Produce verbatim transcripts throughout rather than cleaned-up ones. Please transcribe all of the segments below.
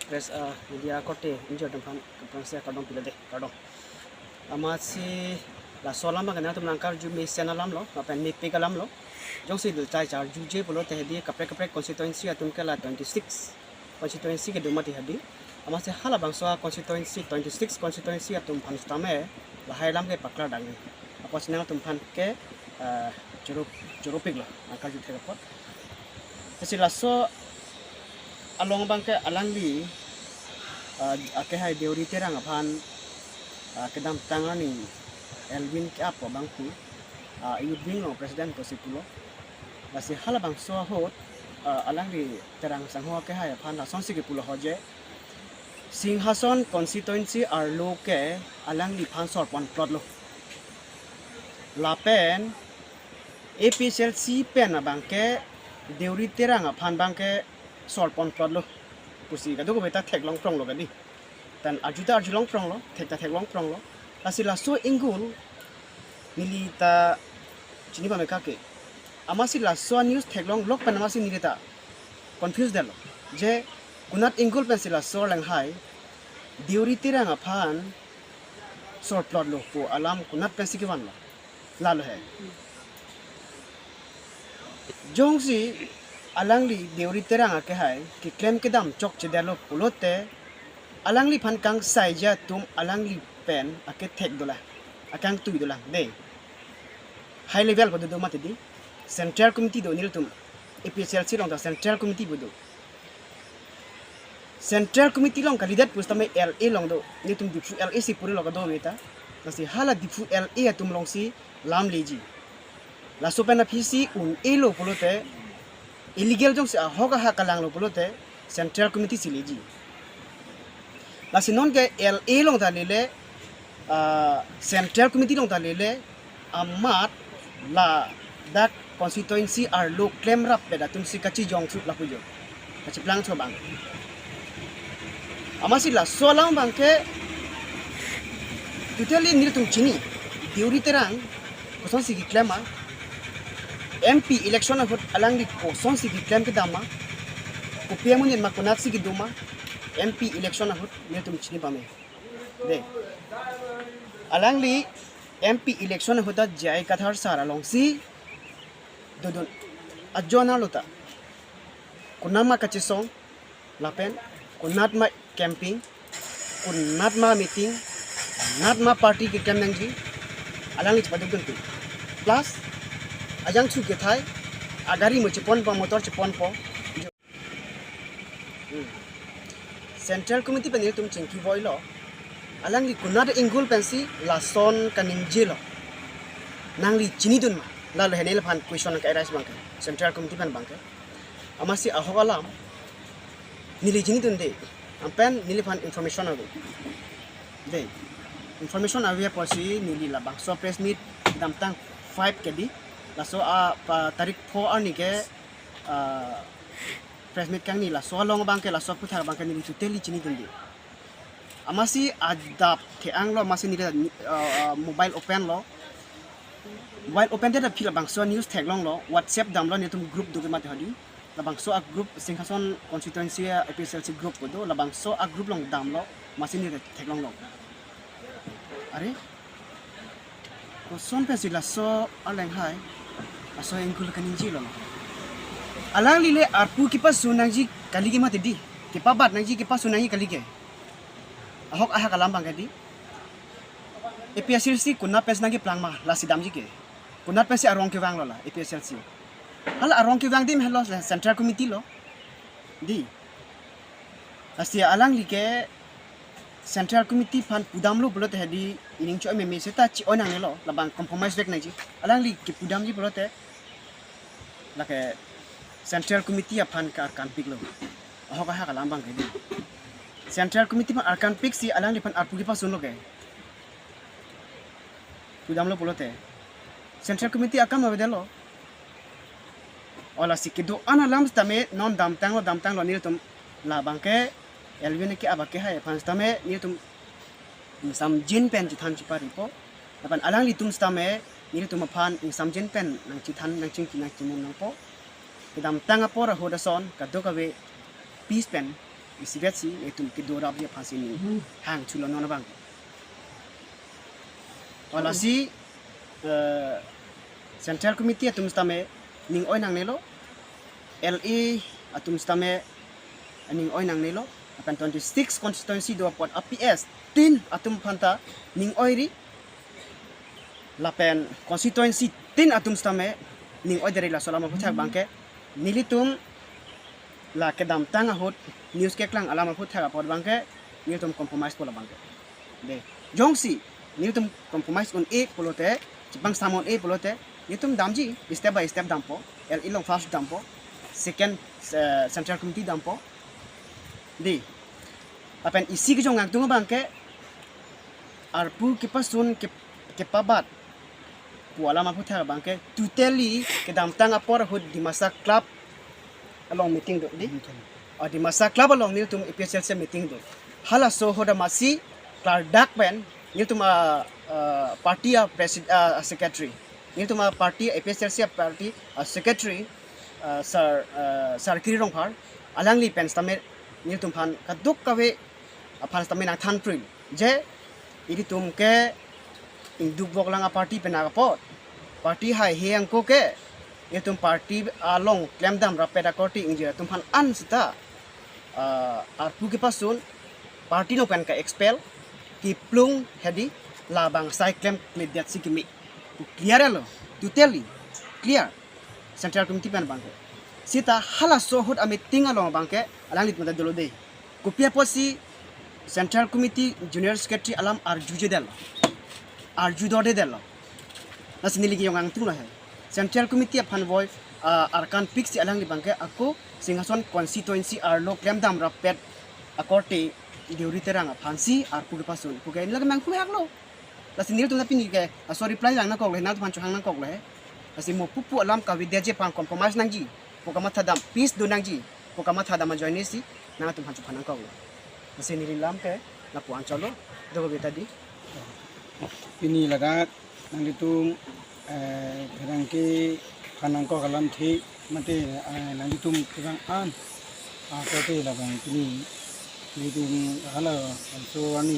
Press, ah, media korte ingjir atum aphan kardom si kardom pilo de, kardom. Amatsi laso alam abang nangtum nangkarju mesen alam lo, lapen mepik alam lo. Jongsi dulchai charjuje pulote hedi kaprek kaprek constituency atum ke la twenty-six constituency kedo mati hedi. Amatsi halabangso a constituency, twenty-six constituency atum aphan sitame lahai alam ke paklardang ni. Apotsi nangtum aphan ke, ah, choro, choropik lo, nangkarju thek apot. Lasi laso along abang ke alangli, ah, akehai Deuri Terang aphan, ah, kedamtang arni Elwin ke-ap abang pu, ah, youth wing along president pusi pulo. Lasi halabangso ahut, ah, alangli Terang Sangho akehai aphan lasonsi kepulo ho je, Singhason constituency arlo ke alangliphan sorpon plot lo. Lapen A P H L C pen abang ke Deuri Terang aphan abang ke sorpon plot lo pusi kadokave ta theklong prong lo kadi. Tan arju ta arjulong prong lo, thek ta theklong prong lo. Lasi laso ingul neli ta chini pame kake. Amatsi laso news theklong lok pen amatsi neli ta confuse detlo. Je konat ingul pensi laso alanghai Deuri Terang aphan sorplot lo pu alam konat pensi kevan lo. Lalo he. Jongsi alangli Deuri Terang akehai keklem kedam chokche detlo pulote alangliphan kangsaiji atum alangli pen akethek dolang, akangtui dolang de. High level pu dodo mati di. Central committee do nelitum A P H L C along ta central committee pu do. Central committee along kalidet pusitame L A along do. Nelitum Diphu L A si puri lo kado meta. Lasi hala Diphu L A atum alongsi lam leji. Laso pen aphisi un-elo pulote, illegal jongsi ahok ahak kalang lo pulote, central committee si leji. Lasi non ke L A along ta lele, ah, central committee along ta lele, amat ladak constituency arlo klemrap pen atumsi kachijong thu lapu jo. Kachiplang thu abang. Amatsi laso alam abang ke totally nelitum chini. Deuri Terang kosonsi keklem ma, M P election ahut alangli kosonsi keklem kedam ma, kopi amonit ma konatsi kedo ma, M P election ahut nelitum chini pame. De. Alangli M P election ahut ta J I Kathar sir alongsi dodun ajon arlo ta. Konat ma kachesong, lapen konat ma camping, konat ma meeting, konat ma party keklem nangji, alangli chepaduk dun pi. Plus, ajang chu kethai, agari mo cheponpo, motor cheponpo. Hmm. Central committee pen nelitum chingki voi lo. Alangli konat ingul pensi lason kaningje lo. Nangli chinidun ma. Lalo he neliphan question ka arise abang ke. Central committee pen abang ke. Amatsi ahok alam neli chinidun de. Anpen neliphan information ave. De. Information ave apotsi neli labangso press meet damtang five ke di. Laso a pa tarik four arni ke, ah, press meet kangni laso along abang ke laso aputhak abang ke neli totally chinidun de. Amatsi adap the-ang lo, amatsi neli, ah, ah, mobile open lo. Mobile open det aphi labangso news theklong lo, WhatsApp damlo nelitum group do ke mati hadi. Labangso a group Singhason constituency A P H L C group pu do, labangso a group along damlo, amatsi neli theklong lo. Are? Koson pensi laso alanghai, laso ingul kaningje lo. Alangli le arpu kepasu nangji kali ke mati di, kepabat nangji, kepasu nangji kali ke. Ahok ahak alam abang ke di. A P H L C konat pensi nangkeplang ma, lasi damji ke. Konat pensi arong kevang lo la, A P H L C. Hala arong kevang adim helo, central committee lo. Di. Lasi alangli ke central committee aphan pudamlo pulote hedi ining cho M M A seta chi-oi nangnelo, labang compromise vek nangji. Alangli kepudamji pulote lake central committee aphan ke arkanpik lo. Ahok ahak alam abang ke di. Central committee aphan arkanpik si alangliphan arpu kepasun lo ke. Pudamlo pulote. Central committee akam avedet lo. O lasi kedo-an alam sitame non damtang lo, damtang lo nelitum labang ke Elwin ke-ap akehai aphan sitame nelitum ingsamjin pen chethan cheparipo. Lapen alanglitum sitame nelitum aphan ingsamjin pen nangchethan, nangchingki, nangchimum nangpo. Kedamtang apor ahut ason kadokave peace pen Isivet si itum kedo rapji aphansi ning hang chulo non abang. Wala si eh, Central Committee atum sitame ning oi nangnelo, L A atum sitame ning oi nangnelo, lapen twenty-six constituency do apot a P S tin atum aphanta ning oiri, lapen constituency tin atum sitame ning oidere, laso alam aphuthak abangke nelitum la kedamtang ahut news keklang alam aphuthak apot abangke nelitum compromise po labangke. De, jongsi nelitum compromise un-e pulote, chepangtham un-e pulote, nelitum damji, step by step dampo, L A along first dampo, second, eh, Central Committee dampo. De, lapen isi kejong angtung abangke arpu kepasun ke, kepabat pu alam aphuthak abangke totally kedamtang apor ahut Dimasa Club along meeting do, de. Ah, Dimasa Club along nelitum A P H L C meeting do. Halaso ahut amatsi klardak pen nelitum a, ah, party a presid-, ah, secretary, nelitum a party A P H L C a party a secretary, ah, Sir, ah, Sir Kiri Rongphar, alangli pen sitame nelitum aphan kadokave aphan sitame nangthanpril je ilitum ke ingduk boklang a party pen apot, party haihe angko ke, itum party along klemdam rapet akorte ingjir atum aphan an sita, ah, arpu kepasun party along pen ke-expel, kiplung hedi, labang sai klemkledet si kimi. Clear lo, totally clear. Central Committee pen abangke. Sita halaso ahut a meeting along abangke alanglitum ta dolo de. Kopi apotsi Central Committee General Secretary alam arjujedetlo, arjudodedetlo. Lasi neli kejong angtung lo he. Central Committee aphan voi, ah, arkan piksi alangli abangke ako Singhason constituency arlo klemdam rapet akorte Deuri Terang aphansi arpu kepasun pu ke neli ke manghu haklo. Lasi nelitum ta pini ke, ah, sorry, reply lang nangkoklo, nangtum aphan chohang nangkoklo he. Lasi mo pupu alam kavedetji aphan compromise nangji pu kamatha dam, peace do nangji pu kamatha dam ajoine si nangtum aphan chophan nangkoklo. Lasi neli alam ke lapu-an cholo, do beta di. Pini ladak nanglitum, eh, pherangke aphan nangkok alamthe mate, eh, nanglitum kevang an, ah, kote labang pini nelitum halabangso arni,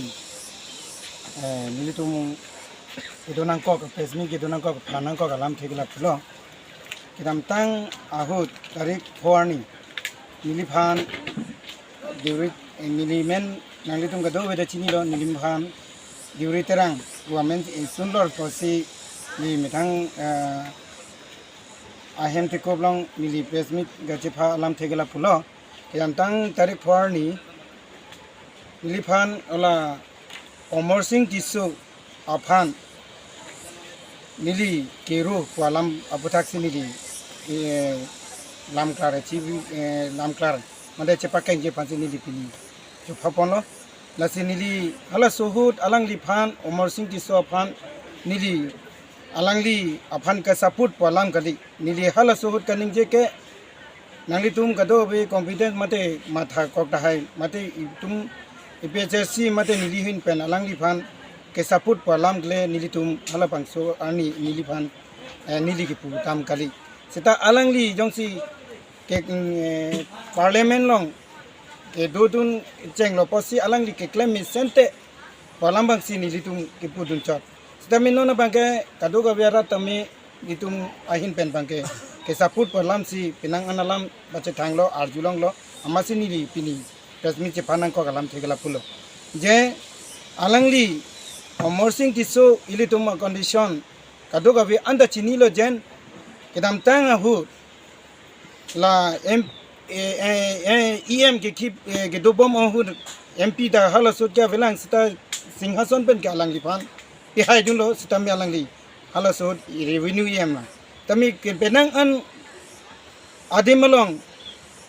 eh, nelitum kedo nangkok, press meet kedo nangkok, aphan nangkok alamthe ke lapulo. Kedamtang ahut tarik pho arni neliphan Deuri, eh, neli men nanglitum kadokave ta chinilo, neliphan Deuri Terang government insunlor pusi neli methang, eh, ahem thekop along neli press meet kachepha alamthe ke lapulo. Kedamtang tarik pho arni neliphan hala Amarsing Tisso aphan neli kero pu alam aputhaksi neli, eh, lamklar, eh, chibi, eh, lamklar mate chepakengji aphansi neli pini chophaponlo. Lasi neli halaso ahut alangliphan, Amarsing Tisso aphan neli alangli aphan ke-support pu alam kali. Neli halaso ahut kaningje ke nanglitum kadokave confident mate matha kok tahai mate itum A P H L C mate neli ahin pen alangliphan ke-support pu alam kele nelitum halabangso arni neliphan, eh, neli kepu dam kali. Seta alangli jongsi ke, eh, parliament along kedodun chenglo pusi alangli keklem mesen te pu alam abangsi nelitum kepudun chot. Seta mi non abangke kadokave arat tame itum ahin pen abangke ke-support pu alamsi penang an alam pachethanglo, arjulonglo, amatsi neli pini press meet chepha nangkok alamthe ke lapulo. Je alangli Amarsing Tisso ilitum a-condition kadokave anta chinilo, jen kedamtang ahut la M, eh, eh, eh, E M ke kip, eh, kedobom ahut M P ta halaso ahut ke avelang seta Singhason pen ke alangliphan pihaidunlo, seta mi alangli halaso ahut revenue E M la. Tame ke penang an adim along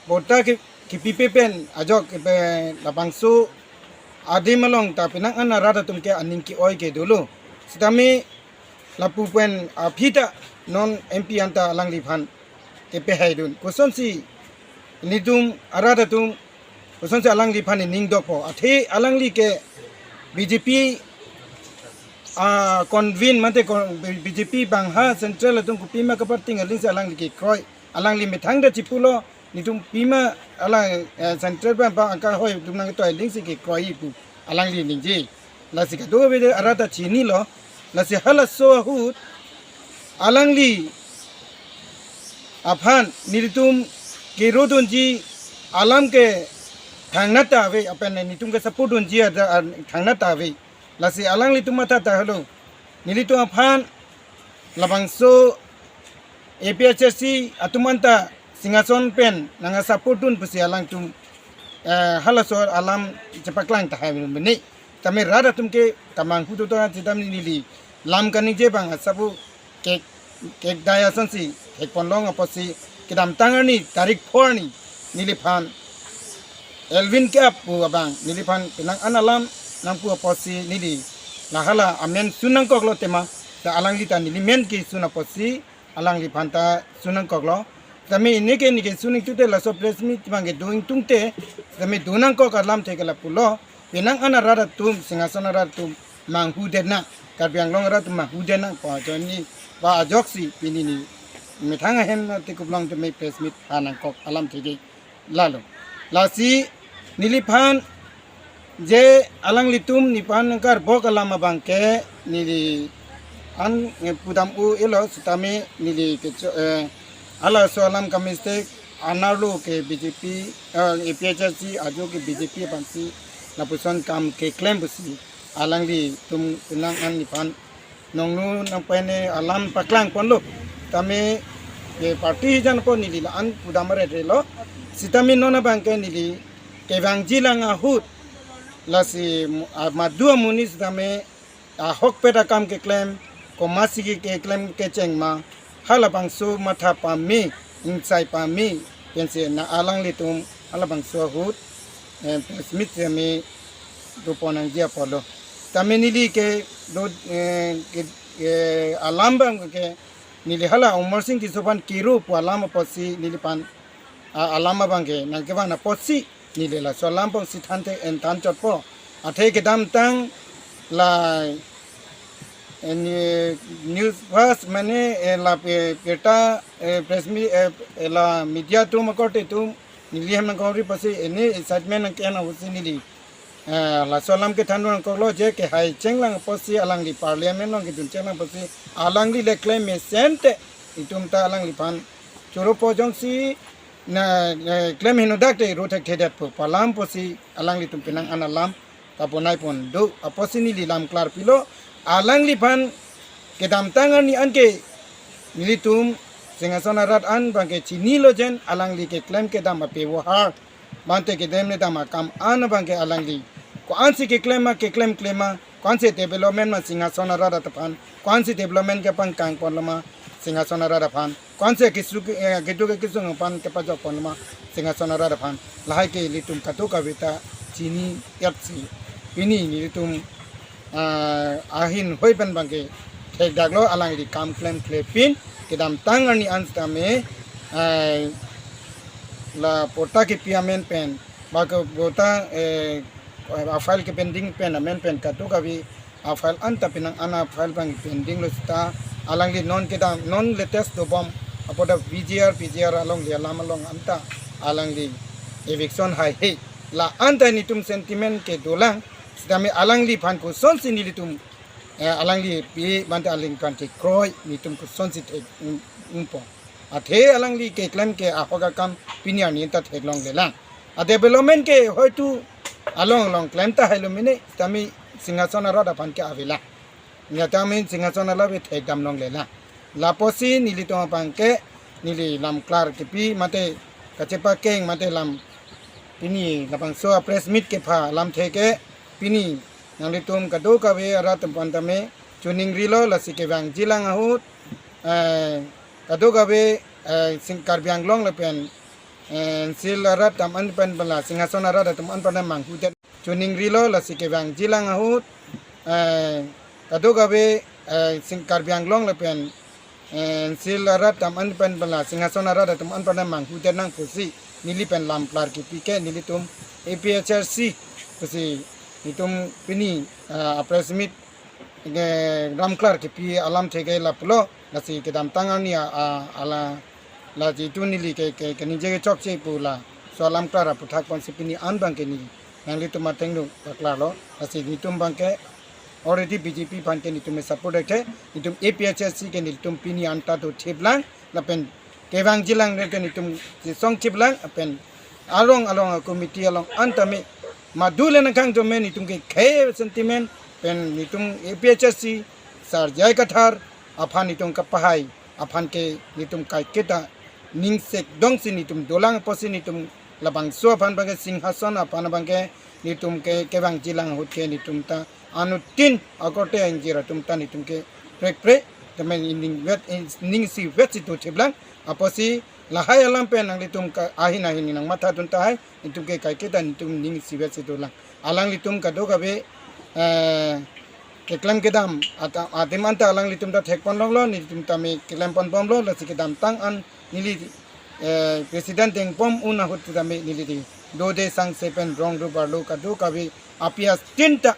bota ke, kepipe pen ajok kepe labangso adim along ta penang an arat atum ke aning ke-oi ke dolo. Seta mi lapu pen aphi ta non M P anta alangliphan kepehaidun. Kosonsi nelitum arat atum kosonsi alangliphan ning dokpo? Athe alangli ke B J P, ah, convene mate kon-, B J P bang ha central atum kopima kaparting alingsi alangli kekroi. Alangli methang ta chipulo, Netum pima alang, eh, central bank abang akehoi atum nangketoi aling si kekroi pu alangli ningje. Lasi kadokave arat ta chinilo. Lasi halaso ahut alangli aphan nelitum kerodunji alam ke thangnat ta ave, lapen netum ke support dunji ada, ah, thangnat ta ave. Lasi alanglitum matha tahai lo. Nelitum aphan labangso A P H L C atum anta Singhason pen nangsupport dun pusi alangtum, eh, halaso alam chepaklang tahai mene. Tame rat atum ke kamanghu to to, sitame neli lam kaningje abang asabu kek, kekdai asonsi thekponlong apotsi kedamtang arni tarik four arni neliphan Elwin Kep pu abang neliphan penang-an alam nangpu apotsi neli la hala amen sun nangkoklo tema, ta alangli ta neli men kesun apotsi alangliphan ta sun nangkoklo. Tame neke neke sun nangtute laso press meet abang kedo ingtungte, tame do nangkok alamthe ke lapulo. Penang-an arat atum, Singhason arat atum manghudet nang, Karbi Anglong arat atum manghudet nang pu ajoine, pu ajoksi pini ne methang ahem na tekup long tame press meet ha nangkok alamthe ke lalo. Lasi neliphan je alanglitum nephan nangkarbok alam abang ke neli an, eh, pudam u elo, sitame neli kecho, eh, halaso alam ka mistake anerlo ke B J P, eh, A P H L C ajo ke B J P aphansi lapuson kam keklem pusi alanglitum penang-an nephan nongnu nangpene alam paklangponlo. Tame ke party hijan ko neli la-an pudam aret relo. Sitame non abang ke neli kevangji lang ahut, lasi mu-, ah, madu amonit sitame ahokpet akam keklem, komatsi ke keklem kecheng ma, halabangso matha pame, ingsai pame, pensi na alanglitum halabangso ahut, eh, press meet tame dopon nangji apotlo. Tame neli kedo, eh, ke, eh, alam abang ke neli hala Amarsing Tisso aphan kero pu alam apotsi neliphan, ah, alam abang ke nangkevan apotsi neli laso alam pongsi thanthe en than chotpo. Athe kedamtang la, eh, ni-, news first mane, eh, la pe-, pirta, eh, press me-, eh, eh, la media atum akorte atum neli hem nangkori apotsi, eh, ne excitement nangkehang apotsi neli, eh, laso alam kethan nangkoklo je kehai chenglang apotsi alangli parliament along kedun chenglang apotsi alangli le klem mesen te itum ta alangliphan choro pojongsi na, eh, klem henodak te ro thekthedetpo pu alam apotsi alanglitum penang-an alam kaponai pon do apotsi neli lam klarpilo. Alangliphan kedamtang arni anke nelitum Singhason arat an abang ke chinilo jen alangli keklem kedam ape vohar, mate kedam ne dam akam an abang ke alangli ko-ansi keklem ma, keklem klem ma, ko-ansi development ma Singhason arat aphan, ko-ansi development kepangkangponlo ma Singhason arat aphan, ko-ansi kesu, eh, kedo ke kesung aphan kepajokponlo ma Singhason arat aphan, lahai ke ilitum kadokave ta chini yatsi. Pini nelitum, ah, ahin hoi pen abang ke thekdaklo, alangli kam klemklepin kedamtang arni an sitame, ah, la patta kepi amen pen, ba ke patta, eh, a-file kepending pen amen pen kadokave a-file anta penang-an a-file abang pending lo seta alangli non kedam, non latest dobom apot a-V G R, P G R along, le alam along anta alangli eviction haihe. La anta netum sentiment kedolang, sitame alangliphan kosonsi nelitum, eh, alangli pi mate alangliphan kekroi netum kosonsi thek, um, umpo. Athe alangli keklem ke ahok akam pini arni ta theklonglelang. A-development ke hoitu along along klem tahai lo mene, tame Singhason arat aphan ke avelang. Nya tame Singhason arat ave thekdamlonglelang. Lapusi nelitum abang ke neli lam klar kepi mate kachepakeng mate lam pini labangso a-press meet kepha alamthe ke pini nanglitum kadokave arat atum aphan tame choningrilo, lasi kevangjilang ahut, eh, kadokave, eh, Sing Karbi Anglong lapen, eh, N C L arat atum an pen bala Singhason arat atum an pen manghudet. Choningrilo, lasi kevangjilang ahut, eh, kadokave, eh, Sing Karbi Anglong lapen, eh, N C L arat atum an pen bala Singhason arat atum an pen manghudet nang pusi neli pen lam klar kepi ke nelitum A P H L C pusi netum pini, eh, a-press meet ke lam klar kepi alamthe ke lapulo, lasi kedamtang arni a, a, ala La jitu neli ke, ke, keningje kechokche pu laso alam klar aphuthak ponsi pini an abangke neli nanglitum ateng nung paklarlo. Lasi netum abangke already B J P aphan ke netum support thekthe, netum A P H L C ke netum pini anta do thiplang, lapen kevangjilang ke netum song thiplang, lapen along along a committee along an tame madu le nangkang tame netum ke khei sentiment pen netum A P H L C Sar J I Kathar aphan netum kapahai aphan ke netum kaiketa ningsek dongsi netum dolang apotsi netum labangso aphan abangke Singhason aphan abangke netum ke kevangjilang ahut ke netum ta anuttin akorte ingjir atum ta netum ke prekpre tame ning vet, ningsi vetsi do thiplang apotsi lahai alam pen nanglitum ke ahin ahin nangmathadun tahai, netum ke kaiketa netum ningsi vetsi dolang. Alanglitum kadokave, eh, keklem kedam ata, adim anta alanglitum ta thekpon longlo, netum tame keklem ponbomlo, lasi kedamtang an neli, eh, president dengpom un ahut tame neli di dode sangse pen rong ru barlo kadokave apias tinta,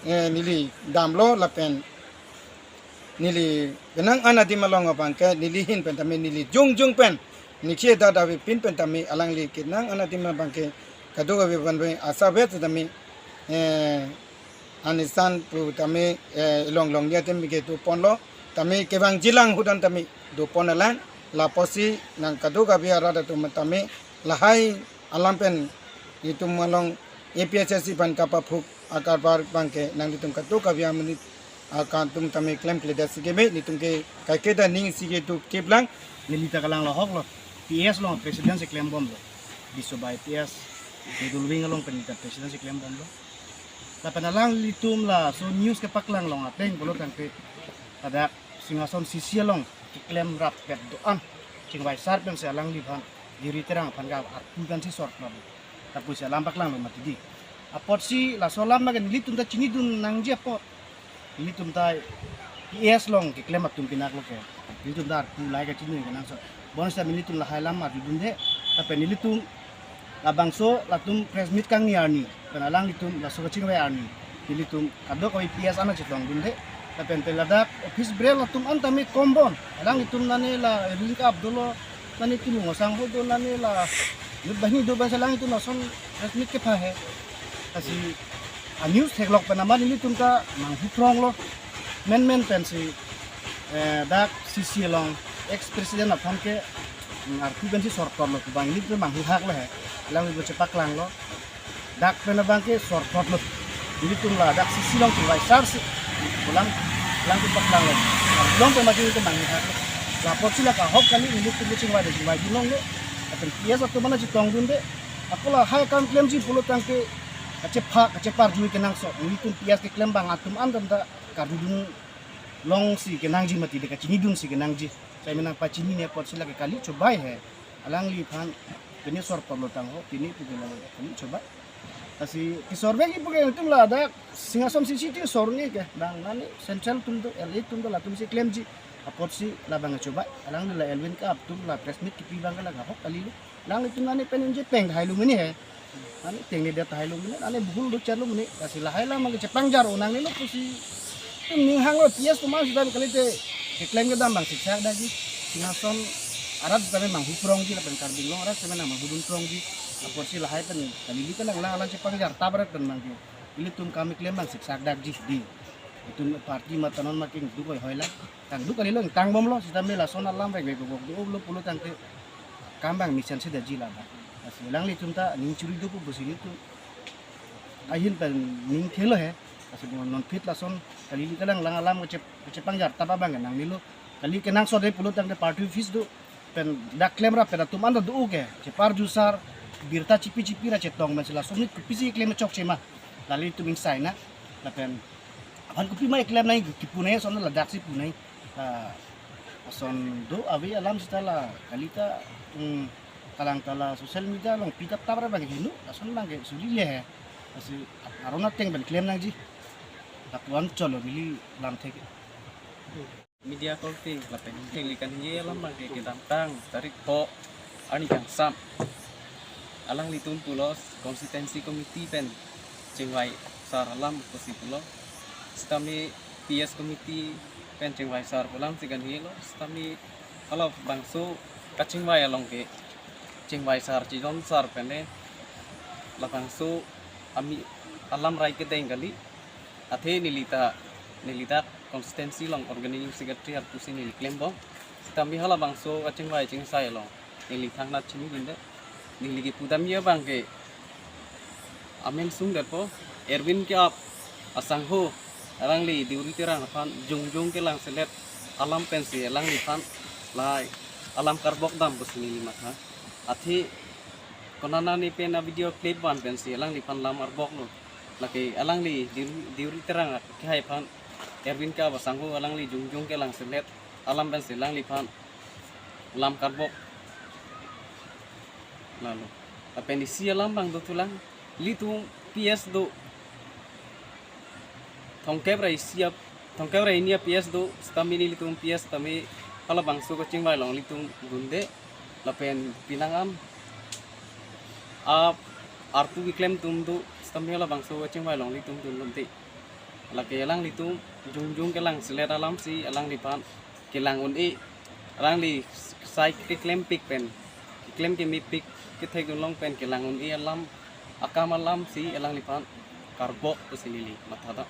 eh, neli damlo lapen neli penang an adim along abangke neli ahin pen tame neli jongjong pen neli khei da David pin pen tame alangli kenang an adim abangke kadokave vanve asa vet tame, eh, anisan pu tame, eh, ilong long dia tame ke doponlo, tame kevangjilang ahut an tame dopon alang, lapusi nang kadokave arat atum tame lahai alam pen netum along A P H L C aphan kapaphuk akarbar abangke nanglitum kadokave amonit akantum tame klemkledet si keme, netum ke kaiketa ningsi ke do thiplang. Neli ta kalang lahoklo, P S along president si klembomlo, Bisobai P S, Middle Wing along pen ta president si klembomlo. Lapen alanglitum laso news kepaklang long ateng pulo tangte ladak Singhason C C along keklem rappet do-an Chingvai sar pensi alangliphan Giri Terang aphan ke arpu pensi sorplot, lapusi alam paklanglo mati di. Apotsi laso alam abangke nelitum ta chinidun nangji apot, nelitum ta P S along keklem atum pinaklo ke, nelitum ta arpu lahai kachinidun kenangsot. Bonsita nelitum lahai alam arjudunde, lapen nelitum labangso latum press meet kangni arni pen alanglitum laso kachingvai arni nelitum kadokave P S an chetongdunde, lapen pen ladak office bearer atum an tame kombon, alanglitum nane la ring up dolo, nane Timung asangho do, nane la youth banghini do, bangsi alanglitum lason press meet kepha he. Lasi a news theklok pen amat nelitum ta manghu pronglo, menmen pensi, eh, dak C C along ex president aphan ke, mm, arpu pensi sorplotlo pu abang nelitum manghu haklo he. Alanglitum chepaklanglo. Dak pen abangke sorplotlo. Nelitum ladak C C along Chingvai sar si pulang, alanglitum paklanglo. Along pen mati nelitum manghu haklo. Lapotsi la kahok kali nelitum ke chingvai de chingvaidun longle. Lapen P S atum an chetongdunde. Ako lahai akam klemji pulo tangte kachepha kacheparju kenangsot. Nelitum P S keklem abang atum an ta karjudun longsi kenangji mati de, kachinidunsi kenangji. Sai menang pachinine apotsi lake kali chobai he. Alangliphan pine sorplotlo tangho, pine pu ke lake kali chobai. Lasi kesorve kipu ke netum ladak Singhason C C ti sorve ke, bang nane central atum do, L A atum do, latumsi klemji apotsi labang chobai. Alangli la Elwin Kap atum la press meet kipi abangke la kahok kalilo. Alanglitum nane pen inje peng hailo mene he. Nane tengnedet hailo mene, nane bhul do charlo mene. Lasi lahai alam abangke chepangjar-o nangnelo pusi netum ning hanglo, P S atum an sita kalite keklem kedam abang siksak dakji. Singhason arat sitame manghu prongji lapen Karbi Anglong arat sitame nang manghudun prongji. Apotsi lahai pen kalili kalang alang alang chepangjar tap arat pen abangke ilitum kam keklem abang siksak dakji di. Itum party mate non ma kingduk oi hoilang. Kangduk kalilo, ingtangbomlo, sitame lason alam vekvek vekvek do-olo pulo tangte kam abang mesen si daji laba. Lasi alanglitum ta ning churi do pu pusi nelitum ahin pen ning thelo he. Lasi non phit lason kalili kalang alang alam kachep-, kachepangjar tap abang kenangnelo. Kali kenangsot de pulo tangte party office do pen dak klem rappet atum an ta do ke, cheparju sar, birta chipi chipi ra chetong, pensi lason nit kopisi klem chokche ma, lale itum ingsai na. Lapen aphan kopima klem nangji kipu nangji ason ladaksi pu nangji. Ah, ason do ave alam sita la kalita, mm, kalang ta la social media along pitap tap ra abang heno, ason abangke suri le he. Lasi aron ateng pen klem nangji. Lapuan cholo neli lamthe ke. Media korte lapen thengli kaningje alam abangke kedamtang tarik pho arni kangsam alanglitum pulo constituency committee pen chingvai sar alam pusi pulo, sitame P S committee pen chingvai sar pu alamsi kaningje lo, sitame halabangso Kachingvai along ke, chingvai sar, chidon sar pen ne, labangso ami alam rai kedeng kali, athe neli ta, neli dak constituency along organizing secretary arpu si neli klembom. Sitame halabangso kachingvai chingsai along neli thangnat chini binde. Neli kipudamji abang ke amen sungdetpo, Erwin Keap asangho, alangli Deuri Terang aphan jongjong kelangselet alam pensi alangliphan lahai alam karbok dam pusi neli matha. Athe konat ne pen a-video clip van pensi alangliphan lam arboklo. Lake alangli Deuri, Deuri Terang akehai aphan Erwin Keap asangho alangli jongjong kelangselet alam pensi alangliphan lam karbok. Lalo. Lapen isi alam abang dothulang. Ilitum P S do. Thomkep ra isi ap, thomkep ra hini a-P S do, sitame ilitum P S tame halabangso kachingvai along ilitum dunde. Lapen pinang an a arpu keklem atum do, sitame halabangso kachingvai along ilitum dun dunde. Lake alanglitum jongjong kelangselet alam si alangliphan kelang un-e, alangli sai keklempik pen, keklem kemepik kethekdun long pen kelang un-e alam, akam alam si alangliphan karbok pusi neli matha dak.